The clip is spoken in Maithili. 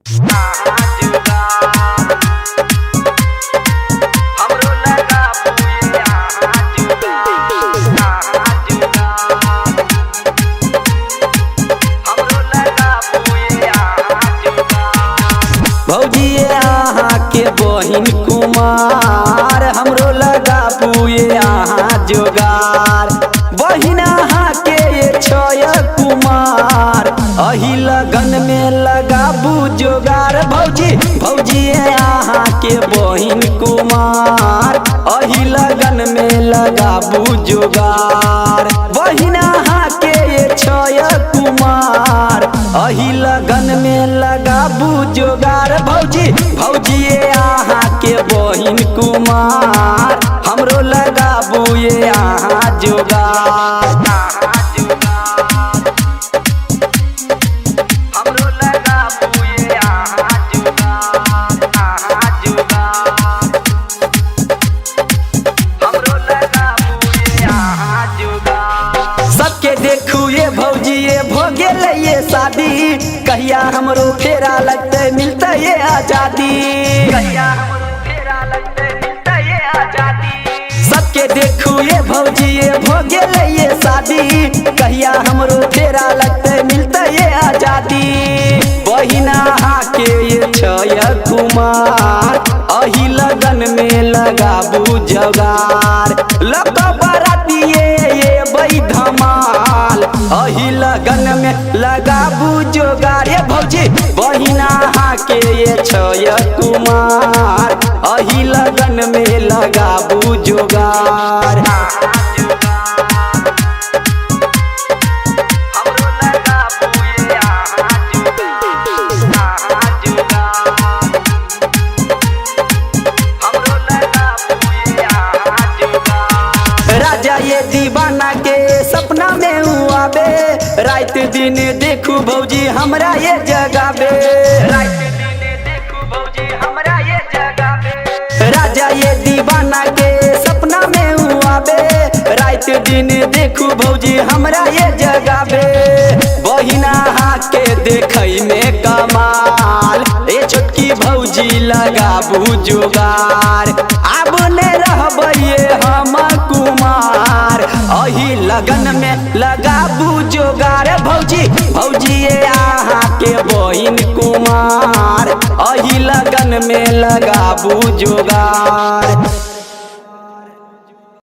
हमरो लगाबू ये अहाँ जुगाड़, अहाँ जुगाड़। हमरो लगाबू ये अहाँ जुगाड़। भौजी अहाँ के बहिन कुमार, हमरो लगाबू ये अहाँ जोगार। बहिन अहाँ के ये छय कुमार, अही लगन में लगाबू जोगार। भौजी भौजी अहाँ के बहिन कुमार, अही लगन में लगाबू जोगार। बहिन अहाँ के ये छय कुमार, अही लगन में लगाबू जोगार। भौजी भौजी अहाँ के बहिन कुमार, हमरो लगाबू ये अहाँ जोगार। अहाँ जुगाड़। हमरो लगाबू ये अहाँ जुगाड़, अहाँ जुगाड़। हमरो लगाबू ये अहाँ जुगाड़। सबके देखू ये भौजी ये भो गेलै ये शादी, कहिया हमरो फेरा लगतै मिलतै ये आजादी। कहिया हमरो फेरा लगतै मिलतै ये आजादी। सबके देखू ये भौजी ये भो गेलै ये शादी, कहिया हमरो फेरा लगतै मिलतै ये आजादी। बहिना के ये छय कुमार, अही लगन में लगाबू जोगार। लक बरातिये ये बैधमाल, अही लगन में लगाबू जोगार। ये भौजी बहिना के ये छय कुमार, अही लगन में लगाबू जोगार। अहाँ जुगाड़। हमरो लगाबू ये अहाँ जुगाड़, अहाँ जुगाड़। हमरो लगाबू ये अहाँ जुगाड़। राजा ये दीवाना के सपना में ऊ आबे, रात दिन देखू भौजी हमरा ये जगाबे। राति दिन देखू भौजी हमरा ये जगाबे। राजा ये दीवाना के सपना में ऊ आबे, रात दिन देखू भौजी हमरा ये जगाबे। बहिना के देखै में कमाल, ए छोटकी भौजी लगाबू जोगार। आब ने रहबै ये हम कुमार, अही लगन में लगाबू जोगार। भौजी भौजी अहाँ के बहिन कुमार, अही लगन में लगाबू जोगार।